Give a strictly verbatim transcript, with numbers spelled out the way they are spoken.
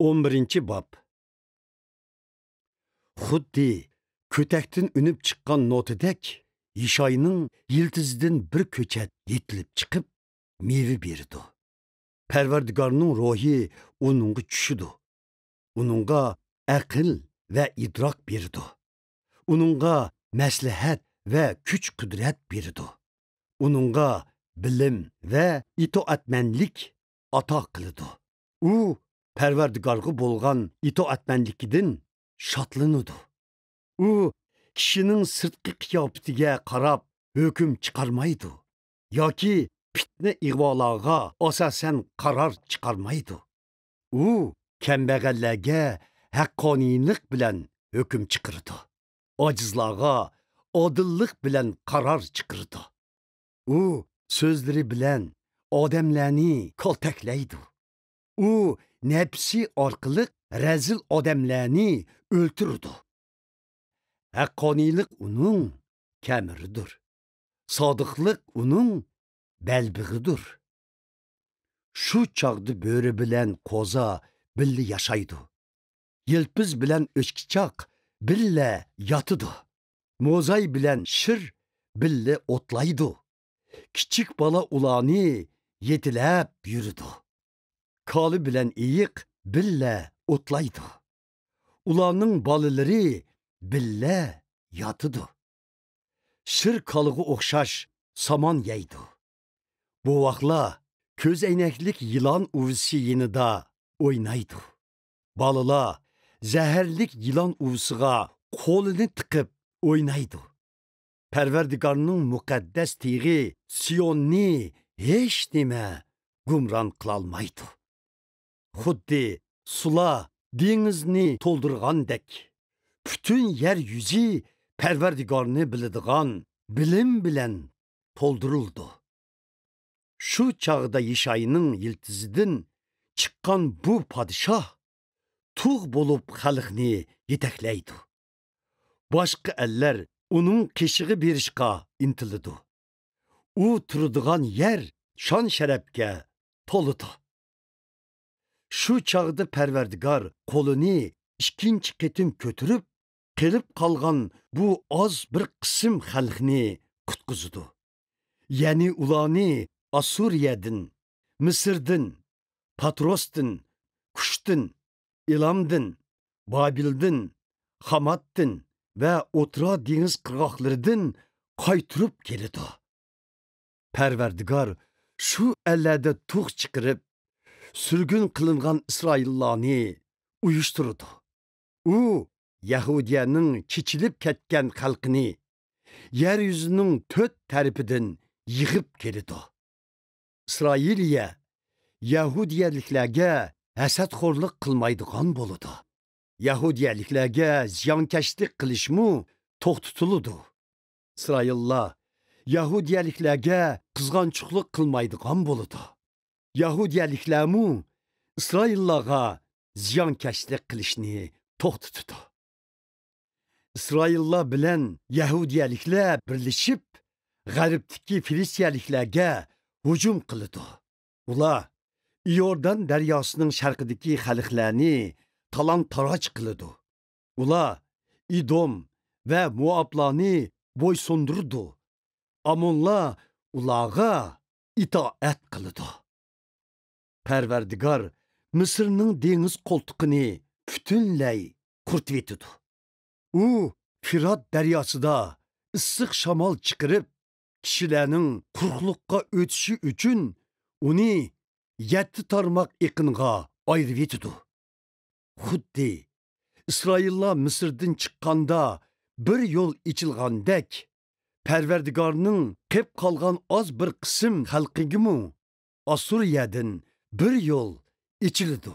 ئون بىرىنچى باب. خۇددى كۆتەكتىن ئۈنۈپ چىققان نوتىدەك، يىشاينىڭ يىلتىزىدىن بىر كۆچەت يېتىلىپ چىقىپ، مېۋە بېرىدۇ. پەرۋەردىگارنىڭ روھى ئۇنىڭغا چۈشىدۇ. ئۇنىڭغا ئەقىل ۋە ئىدراك بېرىدۇ. ئۇنىڭغا مەسلىھەت ۋە كۈچ-قۇدرەت بېرىدۇ. ئۇنىڭغا بىلىم ۋە ئىتائەتمەنلىك ئاتا قىلىدۇ. ئۇ پەرۋەردىگارغا بولغان ئىتائەتمەنلىكىدىن شادلىنىدۇ. ئۇ كىشىنىڭ سىرتقى قىياپىتىگە قاراپ ھۆكۈم چىقارمايدۇ ياكى پىتنە-ئىغۋالارغا ئاساسەن قارار چىقارمايدۇ. ئۇ كەمبەغەللەرگە ھەققانىيلىق بىلەن ھۆكۈم چىقىرىدۇ. ئاجىزلارغا ئادىللىق بىلەن قارار چىقىرىدۇ. ئۇ سۆزلىرى بىلەن ئادەملەرنى كالتەكلەيدۇ. ئۇ نەپسى ئارقىلىق رەزىل ئادەملەرنى ئۆلتۈرىدۇ. ھەققانىيلىق ئۇنىڭ كەمىرىدۇر. سادىقلىق ئۇنىڭ بەلبېغىدۇر. شۇ چاغدا بۆرە بىلەن قوزا بىللە ياشايدۇ. يىلپىز بىلەن ئۆچكىچاق بىللە ياتىدۇ. موزاي بىلەن شىر بىللە ئوتلايدۇ. كىچىك بالا ئۇلارنى يېتىلەپ يۈرىدۇ. كالا بىلەن ئېيىق بىللە ئوتلايدۇ. ئۇلارنىڭ بالىلىرى بىللە ياتىدۇ. شىر كالىغا ئوخشاش سامان يەيدۇ. بوۋاقلار كۆزەينەكلىك يىلان ئۇۋىسى يېنىدا ئوينايدۇ. بالىلار زەھەرلىك يىلان ئۇۋىسىغا قولىنى تىقىپ ئوينايدۇ. پەرۋەردىگارنىڭ مۇقەددەس تېغى سىيوننى ھېچنېمە گۇمران قىلالمايدۇ. خۇددى سۇلار دېڭىزنى تولدۇرغاندەك، پۈتۈن يەر يۈزى پەرۋەردىگارنى بىلىدىغان بىلىم بىلەن تولدۇرۇلىدۇ. شۇ چاغدا يىشاينىڭ يىلتىزىدىن چىققان بۇ پادىشاھ تۇغ بولۇپ خەلقنى يېتەكلەيدۇ. باشقا ئەللەر ئۇنىڭ قېشىغا بېرىشقا ئىنتىلىدۇ. ئۇ تۇرىدىغان يەر شان-شەرەپكە تولىدۇ. شۇ چاغدا پەرۋەردىگار قولىنى ئىككىنچى قېتىم كۆتۈرۈپ، قېلىپ قالغان بۇ ئاز بىر قىسىم خەلقنى قۇتقۇزىدۇ. يەنى ئۇلارنى ئاسسۇرىيەدىن، مىسىردىن، پاتروستىن، كۇشتىن، ئېلامدىن، بابىلدىن، خاماتتىن ۋە ئوتتۇرا دېڭىز قىرغاقلىرىدىن قايتۇرۇپ كېلىدۇ. پەرۋەردىگار شۇ ئەللەردە تۇغ چىقىرىپ، سۈرگۈن قىلىنغان ئىسرائىللارنى ئۇيۇشتۇرىدۇ. ئۇ يەھۇدىيەنىڭ چېچىلىپ كەتكەن خەلقىنى يەر يۈزىنىڭ تۆت تەرىپىدىن يىغىپ كېلىدۇ. ئىسرائىلىيە يەھۇدىيەلىكلەرگە ھەسەتخورلۇق قىلمايدىغان بولىدۇ. يەھۇدىيەلىكلەرگە زىيانكەشلىك قىلىشمۇ توختىتىلىدۇ. ئىسرائىللار يەھۇدىيەلىكلەرگە قىزغانچۇقلۇق قىلمايدىغان بولىدۇ. يەھۇدىيەلىكلەرمۇ ئىسرائىللارغا زىيانكەشلىك قىلىشنى توختىتىدۇ. ئىسرائىللار بىلەن يەھۇدىيەلىكلەر بىرلىشىپ، غەربتىكى فىلىستىيەلىكلەرگە ھۇجۇم قىلىدۇ. ئۇلار ئىيوردان دەرياسىنىڭ شەرقىدىكى خەلقلەرنى تالان-تاراج قىلىدۇ. ئۇلار ئىدوم ۋە موئابلارنى بويسۇندۇرىدۇ. ئامونلار ئۇلارغا ئىتائەت قىلىدۇ. پەرۋەردىگار مىسىرنىڭ دېڭىز قولتۇقىنى پۈتۈنلەي قۇرۇتۇۋېتىدۇ. ئۇ فىرات دەرياسىدا ئىسسىق شامال چىقىرىپ، كىشىلەرنىڭ قۇرۇقلۇققا ئۆتۈشى ئۈچۈن ئۇنى يەتتە تارماق ئېقىنغا ئايرىۋېتىدۇ. خۇددى ئىسرائىللار مىسىردىن چىققاندا بىر يول ئېچىلغاندەك، پەرۋەردىگارنىڭ قېپ قالغان ئاز بىر قىسىم خەلقىگىمۇ ئاسسۇرىيەدىن بىر يول ئېچىلىدۇ.